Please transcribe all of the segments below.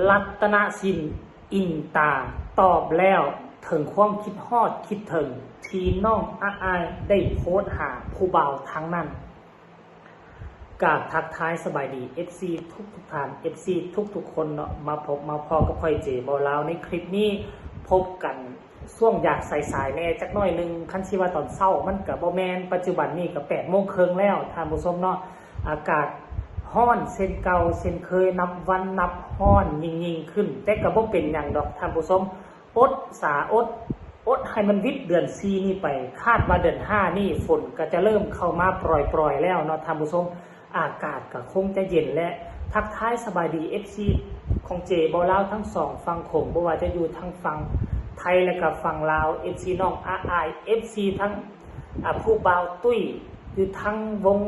ລັດຕະນະສິນ ອິນຕາ ຕອບແລ້ວເຖິງຄວາມຄິດຮອດຄິດເຖິງທີ່ນ້ອງອາອາຍໄດ້ໂພສຫາຜູ້ບ່າວທາງນັ້ນ. ກາບທັກທາຍສະບາຍດີ ເອັຟຊີ ທຸກໆທ່ານ ເອັຟຊີ ທຸກໆຄົນເນາະ ມາພົບມາພໍ້ກັບຂ້ອຍເຈເວົ້າລາວໃນຄລິບນີ້ ພົບກັນຊ່ວງຢາກສາຍໆແດ່ຈັກໜ້ອຍໜຶ່ງ. ຄັນຊິວ່າຕອນເຊົ້າມັນກະບໍ່ແມ່ນ ປັດຈຸບັນນີ້ກະແປດໂມງເຄິ່ງແລ້ວທ່ານຜູ້ຊົມເນາະ. ອາກາດຮ້ອນເຊັ່ນເກົ່າເຊັ່ນເຄີຍ ນັບວັນນັບຮ້ອນຍິ່ງໆຂຶ້ນ ແຕ່ກະບໍ່ເປັນຫຍັງດອກທ່ານຜູ້ຊົມ. ອົດສາອົດ ອົດໃຫ້ມັນວິດເດືອນສີ່ນີ້ໄປ. ຄາດວ່າເດືອນຫ້ານີ້ຝົນກະຈະເລີ່ມເຂົ້າມາປ່ອຍໆແລ້ວເນາະທ່ານຜູ້ຊົມ. ອາກາດກະຄົງຈະເຢັນແລະ ທັກທາຍສະບາຍດີ ເອັຟຊີ ຂອງເຈເວົ້າລາວທັງສອງຝັ່ງໂຂງ ບໍ່ວ່າຈະຢູ່ທາງຝັ່ງໄທ ແລະກະຝັ່ງລາວ ເອັຟຊີ ນ້ອງອາອາຍ ເອັຟຊີ ທັງ ອາ ຜູ້ບ່າວຕຸ້ຍ ຢູ່ທາງວົງ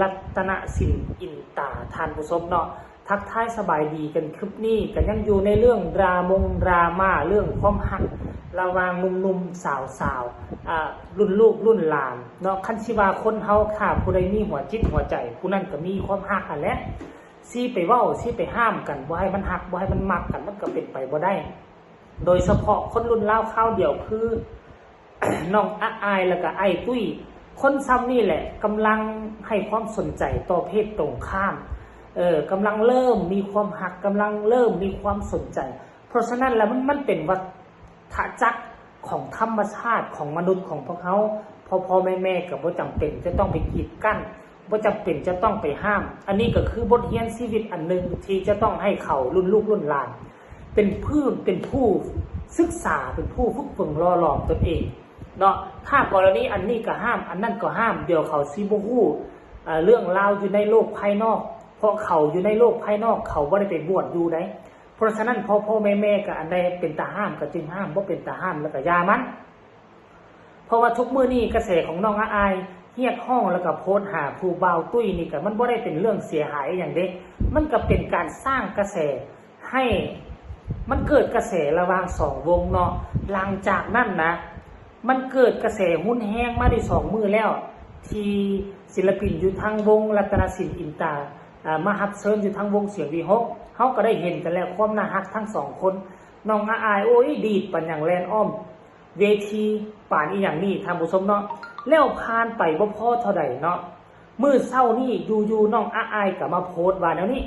ລັດຕະນະສິນ ອິນຕາ ທ່ານຜູ້ຊົມເນາະ. ທັກທາຍສະບາຍດີກັນຄລິບນີ້ ກະຍັງຢູ່ໃນເລື່ອງດຣາມົງດຣາມາ ເລື່ອງຄວາມຮັກລະຫວ່າງໜຸ່ມໆ ສາວໆ ອາ ລຸ້ນລູກລຸ້ນຫຼານເນາະ. ຄັນຊິວ່າຄົນເຮົາ ຖ້າຜູ້ໃດມີຫົວຈິດຫົວໃຈ ຜູ້ນັ້ນກະມີຄວາມຮັກຫັ້ນແຫຼະ. ຊິໄປເວົ້າ ຊິໄປຫ້າມກັນ ບໍ່ໃຫ້ມັນຮັກ ບໍ່ໃຫ້ມັນມັກກັນ ມັນກະເປັນໄປບໍ່ໄດ້. ໂດຍສະເພາະຄົນລຸ້ນລາວຄາວດຽວຄື ນ້ອງອາອາຍ ແລະກະອ້າຍຕຸ້ຍ ຄົນຊ່ຳນີ້ແຫຼະກຳລັງໃຫ້ຄວາມສົນໃຈຕໍ່ເພດຕົງຂ້າມ ເອີ ກຳລັງເລີ່ມມີຄວາມຮັກ ກຳລັງເລີ່ມມີຄວາມສົນໃຈ. ເພາະສະນັ້ນແລ້ວ ມັນ ມັນເປັນວັດທະຈັກຂອງທຳມະຊາດຂອງມະນຸດຂອງພວກເຮົາ. ພໍ່ໆແມ່ໆກະບໍ່ຈຳເປັນຈະຕ້ອງໄປກີດກັ້ນ ບໍ່ຈຳເປັນຈະຕ້ອງໄປຫ້າມ. ອັນນີ້ກະຄືບົດຮຽນຊີວິດອັນໜຶ່ງທີ່ຈະຕ້ອງໃຫ້ເຂົາລຸ້ນລູກລຸ້ນຫຼານ ເປັນຜູ້ ເປັນຜູ້ສຶກສາ ເປັນຜູ້ຝຶກເຝິງຫຼໍ່ຫຼອມຕົນເອງເນາະ. ຖ້າກໍລະນີອັນນີ້ກະຫ້າມ ອັນນັ້ນກໍຫ້າມ ດຽວເຂົາຊິບໍ່ຮູ້ ເອີ ເລື່ອງລາວຢູ່ໃນໂລກພາຍນອກ ເພາະເຂົາຢູ່ໃນໂລກພາຍນອກ ເຂົາບໍ່ໄດ້ໄປບວດຢູ່ໃດ. ເພາະສະນັ້ນ ພໍ່ໆແມ່ໆກະອັນໃດເປັນຕາຫ້າມກະຈຶ່ງຫ້າມ ບໍ່ເປັນຕາຫ້າມແລ້ວກະຢ່າມັນ. ເພາະວ່າທຸກມື້ນີ້ກະແສຂອງນ້ອງອາອາຍຮຽກຮ້ອງ ແລະກະໂພສຫາຜູ້ບ່າວຕຸ້ຍນີ້ ກະມັນບໍ່ໄດ້ເປັນເລື່ອງເສຍຫາຍອີ່ຫຍັງເດ້ ມັນກະເປັນການສ້າງກະແສ ໃຫ້ມັນເກີດກະແສລະຫວ່າງສອງວົງເນາະ. ຫຼັງຈາກນັ້ນນະ ມັນເກີດກະແສຮຸນແຮງມາໄດ້ສອງມື້ແລ້ວ ທີ່ສິນລະປິນຢູ່ທາງວົງລັດຕະນະສິນ ອິນຕາ ອາ ມາຮັບເຊີນຢູ່ທາງວົງສຽງວີຫົກ ເຮົາກະໄດ້ເຫັນກັນແລ້ວ ຄວາມໜ້າຮັກທັງສອງຄົນ. ນ້ອງອາອາຍ ໂອ້ຍ ດີດປານຫຍັງ ແລ່ນອ້ອມເວທີປານອີ່ຫຍັງນີ້ທ່ານຜູ້ຊົມເນາະ. ແລ້ວຜ່ານໄປບໍ່ພໍເທົ່າໃດເນາະ ມື້ເຊົ້ານີ້ຢູ່ໆ ນ້ອງອາອາຍກະມາໂພສວ່າແນວນີ້.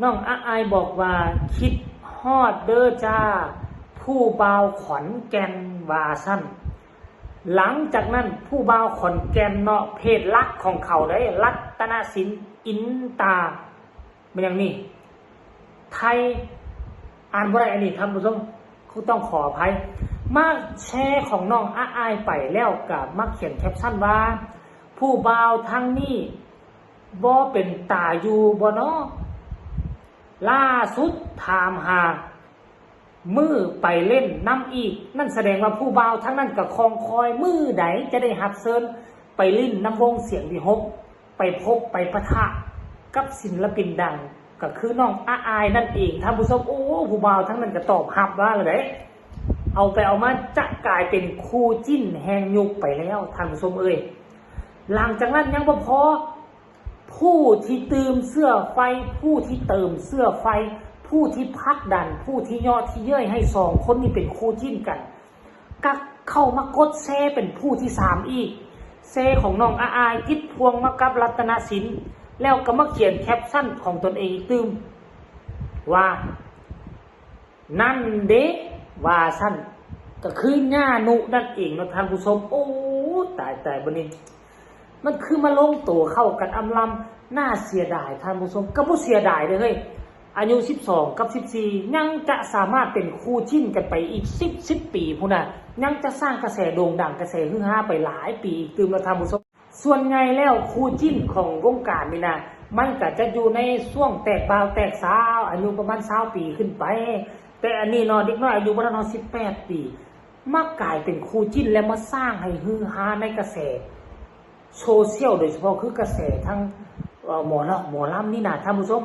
ນ້ອງອາອາຍບອກວ່າ ຄິດຮອດເດີຈ້າ ຜູ້ບ່າວຂອນແກ່ນ ວ່າຊັ້ນ. ຫຼັງຈາກນັ້ນ ຜູ້ບ່າວຂອນແກ່ນເນາະ ເພຈຫຼັກຂອງເຂົາເດ້ ລັດຕະນະສິນ ອິນຕາ ແມ່ນຫຍັງນີ້ ໄທ ອ່ານບໍ່ໄດ້ອັນນີ້ທ່ານຜູ້ຊົມ ຄືຕ້ອງຂໍອະໄພ. ມາແຊຂອງນ້ອງອາອາຍໄປແລ້ວກະມາຂຽນແຄບຊັນວ່າ ຜູ້ບ່າວທາງນີ້ ບໍ່ເປັນຕາຢູ່ບໍ່ນໍ? ລ່າສຸດຖາມຫາມື້ໄປຫຼິ້ນນຳອີກ. ນັ້ນສະແດງວ່າຜູ້ບ່າວທາງນັ້ນກະຄອງຄອຍມື້ໃດຈະໄດ້ຮັບເຊີນໄປຫຼິ້ນນຳວົງສຽງວີຫົກ ໄປພົບໄປປະທະກັບສິນລະປິນດັງ ກະຄືນ້ອງອາອາຍນັ້ນເອງທ່ານຜູ້ຊົມ. ໂອ້ ຜູ້ບ່າວທາງນັ້ນກະຕອບຮັບວ່າແລ້ວເດ້. ເອົາໄປເອົາມາຈະກາຍເປັນຄູ່ຈິ້ນແຫ່ງຍຸກໄປແລ້ວທ່ານຜູ້ຊົມເອີຍ. ຫຼັງຈາກນັ້ນຍັງບໍ່ພໍ ຜູ້ທີ່ຕື່ມເຊື້ອໄຟ ຜູ້ທີ່ເຕີມເຊື້ອໄຟ ຜູ້ທີ່ຜັກດັນ ຜູ້ທີ່ເຍາະທີ່ເຍີ້ຍໃຫ້ສອງຄົນນີ້ເປັນຄູ່ຈິ້ນກັນ ກະເຂົ້າມາກົດແຊເປັນຜູ້ທີສາມອີກ ແຊຂອງນ້ອງອາອາຍ ຕິດພ່ວງມາກັບລັດຕະນະສິນ ແລ້ວກະມາຂຽນແຄບຊັນຂອງຕົນເອງຕື່ມວ່າ ນັ້ນເດ້ ວ່າຊັ້ນ ກະຄືຍ່ານຸນັ້ນເອງເນາະທ່ານຜູ້ຊົມ. ໂອ້ ຕາຍ ຕາຍ ບາດນີ້ ມັນຄືມາລົງໂຕເຂົ້າກັນອຳລຳ ໜ້າເສຍດາຍທ່ານຜູ້ຊົມ. ກະບໍ່ເສຍດາຍເດ້ເຮີ້ຍ ອາຍຸສິບສອງກັບສິບສີ່ ຍັງຈະສາມາດເປັນຄູ່ຈິ້ນກັນໄປອີກສິບ ສິບປີພຸ້ນນະ ຍັງຈະສ້າງກະແສໂດ່ງດັງ ກະແສຮືຮາໄປຫຼາຍປີອີກຕື່ມເນາະທ່ານຜູ້ຊົມ. ສ່ວນໃຫຍ່ແລ້ວຄູ່ຈິ້ນຂອງວົງການນີ້ນະ ມັນກະຈະຢູ່ໃນຊ່ວງແຕກບ່າວແຕກສາວ ອາຍຸປະມານຊາວປີຂຶ້ນໄປ. ແຕ່ອັນນີ້ເນາະ ເດັກນ້ອຍອາຍຸບໍ່ທັນຮອດສິບແປດປີ ມາກາຍເປັນຄູ່ຈິ້ນ ແລະມາສ້າງໃຫ້ຮືຮາໃນກະແສໂຊຊຽວ ໂດຍສະເພາະຄືກະແສທາງ ເອີ ໝໍລອກໝໍລຳນີ້ນະທ່ານຜູ້ຊົມ.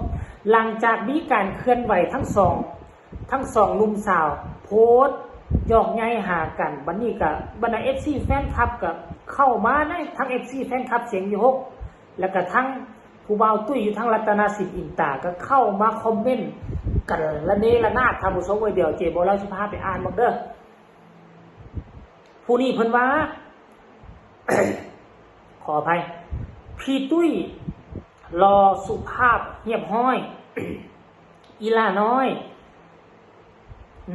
ຫຼັງຈາກມີການເຄື່ອນໄຫວທັງສອງ ທັງສອງໜຸ່ມສາວໂພສຢອກໃຍຫາກັນ ບາດນີ້ກະບັນດາເອັຟຊີແຟນຄລັບກະເຂົ້າມາໃນ ທັງເອັຟຊີແຟນຄລັບສຽງວີຫົກ ແລະກະທັງ ຜູ້ບ່າວຕຸ້ຍຢູ່ທາງລັດຕະນະສິນອິນຕາ ກໍເຂົ້າມາຄອມເມັນກັນລະເນລະນາດ ທ່ານຜູ້ຊົມເອີຍ. ດຽວເຈໂບລາວຊິພາໄປອ່ານເບິ່ງເດີ. ຜູ້ນີ້ເພິ່ນວ່າ ຂໍອະໄພ, ພີ່ຕຸ້ຍຫຼໍ່ສຸພາບຮຽບຮ້ອຍ, ອີ່ຫຼ້ານ້ອຍ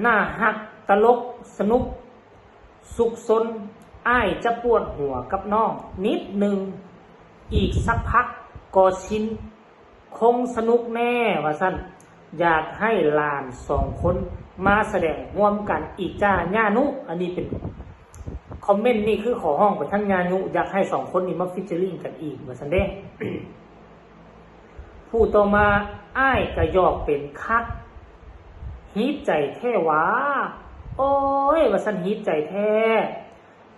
ໜ້າຮັກ, ຕະຫຼົກ, ສະໜຸກ, ສຸກຊົນ, ອ້າຍຈະປວດຫົວກັບນ້ອງນິດໜຶ່ງ, ອີກສັກພັກກໍຊິນ, ຄົງສະໜຸກແນ່ວ່າຊັ້ນ. ຢາກໃຫ້ຫຼານສອງຄົນມາສະແດງຮ່ວມກັນອີກຈ້າ ຍ່ານຸ. ອັນນີ້ເປັນຄອມເມັນນີ້ ຄືຂໍຮ້ອງໄປທາງຍ່ານຸ ຢາກໃຫ້ສອງຄົນນີ້ມາຟີດເຈີລິງກັນອີກວ່າຊັ້ນເດ້. ຜູ້ຕໍ່ມາ, ອ້າຍກະຢອກເປັນຄັກ, ຮີດໃຈແທ້ຫວາ, ໂອ້ຍ ວ່າຊັ້ນ ຮີດໃຈແທ້.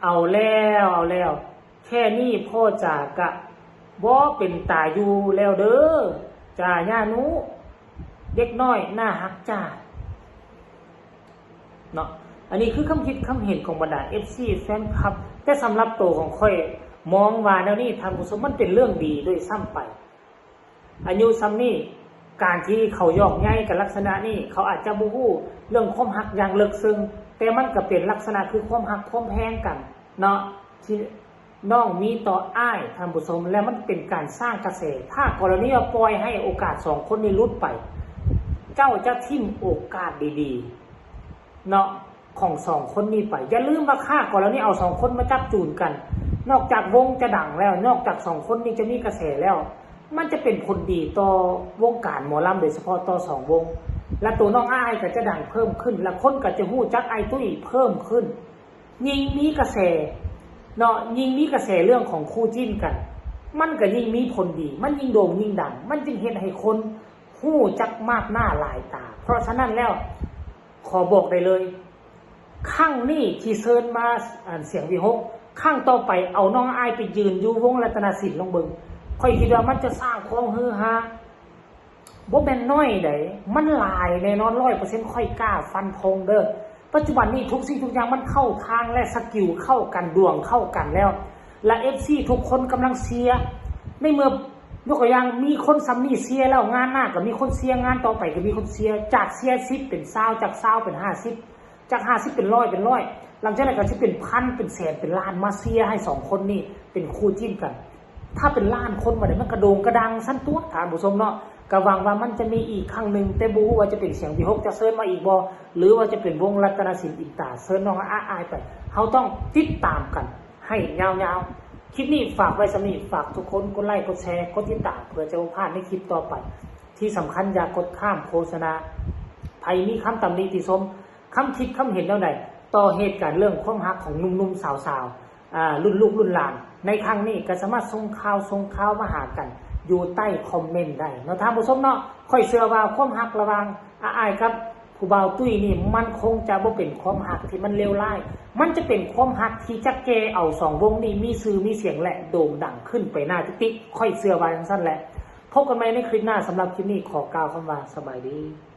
ເອົາແລ້ວ ເອົາແລ້ວ, ແຄ່ນີ້ພໍ່ຈາກະບໍ່ເປັນຕາຢູ່ແລ້ວເດີ ຈ້າ ຍ່ານຸ ເດັກນ້ອຍໜ້າຮັກຈ້າ. ເນາະ ອັນນີ້ຄືຄຳຄິດຄຳເຫັນຂອງບັນດາເອັຟຊີ ແຟນຄລັບ, ແຕ່ສຳລັບໂຕຂອງຂ້ອຍມອງວ່າແນວນີ້ ທ່ານຜູ້ຊົມ, ມັນເປັນເລື່ອງດີດ້ວຍຊ້ຳໄປ. ອາຍຸສ່ຳນີ້ ການທີ່ເຂົາຢອກໃຍກັນລັກສະນະນີ້ ເຂົາອາດຈະບໍ່ຮູ້ເລື່ອງຄວາມຮັກຢ່າງເລິກເຊິ່ງ, ແຕ່ມັນກໍເປັນລັກສະນະຄືຄວາມຮັກຄວາມແພງກັນເນາະ ທີ່ນ້ອງມີຕໍ່ອ້າຍ ທ່ານຜູ້ຊົມ, ແລະ ມັນເປັນການສ້າງກະແສ. ຖ້າກໍລະນີວ່າປ່ອຍໃຫ້ໂອກາດສອງຄົນນີ້ຫຼຸດໄປ, ເຈົ້າຈະຖິ້ມໂອກາດດີໆ ເນາະ ຂອງສອງຄົນນີ້ໄປ. ຢ່າລືມວ່າ ຖ້າກໍລະນີເອົາສອງຄົນມາຈັບຈູນກັນ, ນອກຈາກວົງຈະດັງແລ້ວ, ນອກຈາກສອງຄົນນີ້ຈະມີກະແສແລ້ວ, ມັນຈະເປັນຜົນດີຕໍ່ວົງການໝໍລຳ, ໂດຍສະເພາະຕໍ່ສອງວົງ, ແລະ ໂຕນ້ອງອ້າຍກໍຈະດັງເພີ່ມຂຶ້ນ, ແລະ ຄົນກໍຈະຮູ້ຈັກອ້າຍຕຸ້ຍເພີ່ມຂຶ້ນ. ຍິ່ງມີກະແສເນາະ, ຍິ່ງມີກະແສເລື່ອງຂອງຄູ່ຈິ້ນກັນ, ມັນກໍຍິ່ງມີຜົນດີ, ມັນຍິ່ງໂດ່ງຍິ່ງດັງ, ມັນຈຶ່ງເຮັດໃຫ້ຄົນຮູ້ຈັກມາກໜ້າຫຼາຍຕາ. ເພາະສະນັ້ນແລ້ວ ຂໍບອກໄດ້ເລີຍ, ຄັ້ງນີ້ທີ່ເຊີນມາ ອັນ ສຽງວິຫົກ, ຄັ້ງຕໍ່ໄປເອົານ້ອງອ້າຍໄປຢືນຢູ່ວົງລັດຕະນະສິນລອງເບິ່ງ, ຂ້ອຍຄິດວ່າມັນຈະສ້າງຄວາມຮືຮາ ບໍ່ແມ່ນໜ້ອຍໃດ, ມັນຫຼາຍແນ່ນອນ ຮ້ອຍເປີເຊັນ ຂ້ອຍກ້າຟັນທອງເດີ. ປັດຈຸບັນນີ້ທຸກສິ່ງທຸກຢ່າງມັນເຂົ້າທາງ ແລະ ສະກິວເຂົ້າກັນ, ດວງເຂົ້າກັນແລ້ວ, ແລະ ເອັຟຊີທຸກຄົນກຳລັງເຊຍ. ໃນເມື່ອ ຍົກຕົວຢ່າງ ມີຄົນສ່ຳນີ້ເຊຍແລ້ວ, ງານໜ້າກໍມີຄົນເຊຍ, ງານຕໍ່ໄປກໍມີຄົນເຊຍ, ຈາກເຊຍສິບເປັນຊາວ, ຈາກຊາວເປັນຫ້າສິບ, ຈາກຫ້າສິບເປັນຮ້ອຍ, ເປັນຮ້ອຍ, ຫຼັງຈາກນັ້ນກໍຊິເປັນພັນ, ເປັນແສນ, ເປັນລ້ານ, ມາເຊຍໃຫ້ສອງຄົນນີ້ເປັນຄູ່ຈິ້ນກັນ. ຖ້າເປັນລ້ານຄົນມາໄດ້ ມັນກະໂດ່ງກະດັງຊັ້ນຕົວະ ທ່ານຜູ້ຊົມເນາະ. ກະຫວັງວ່າມັນຈະມີອີກຄັ້ງໜຶ່ງ, ແຕ່ບໍ່ຮູ້ວ່າຈະເປັນສຽງວິຫົກຈະເຊີນມາອີກບໍ່ ຫຼືວ່າຈະເປັນວົງລັດຕະນະສິນອິນຕາເຊີນນ້ອງອ້າຍໄປ. ເຮົາຕ້ອງຕິດຕາມກັນໃຫ້ຍາວໆ. ຄລິບນີ້ຝາກໄວ້ສ່ຳນີ້, ຝາກທຸກຄົນກົດໄລ, ກົດແຊ, ກົດຕິດຕາມ ເພື່ອຈະບໍ່ພາດໃນຄລິບຕໍ່ໄປ. ທີ່ສຳຄັນຢ່າກົດຂ້າມໂຄສະນາ. ໃຜມີຄຳຕຳໜິຕິຊົມ, ຄຳຄິດຄຳເຫັນແນວໃດຕໍ່ເຫດການເລື່ອງຄວາມຮັກຂອງໜຸ່ມໆ ສາວໆ ອ່າ ລຸ້ນລູກລຸ້ນຫຼານໃນຄັ້ງນີ້ ກໍສາມາດສົ່ງຂ່າວ ສົ່ງຂ່າວມາຫາກັນຢູ່ໃຕ້ຄອມເມັນໄດ້ເນາະ ທ່ານຜູ້ຊົມເນາະ. ຂ້ອຍເຊື່ອວ່າຄວາມຮັກລະຫວ່າງອ້າຍກັບຜູ້ບ່າວຕຸ້ຍນີ້ ມັນຄົງຈະບໍ່ເປັນຄວາມຮັກທີ່ມັນເລວຮ້າຍ, ມັນຈະເປັນຄວາມຮັກທີ່ຈະແກ່ເອົາສອງວົງນີ້ມີຊື່ມີສຽງ ແລະ ໂດ່ງດັງຂຶ້ນໄປໜ້າຕິກໆ. ຂ້ອຍເຊື່ອວ່າຈັ່ງຊັ້ນແຫຼະ. ພົບກັນໃໝ່ໃນຄລິບໜ້າ, ສຳລັບຄລິບນີ້ຂໍກ່າວຄຳວ່າສະບາຍດີ.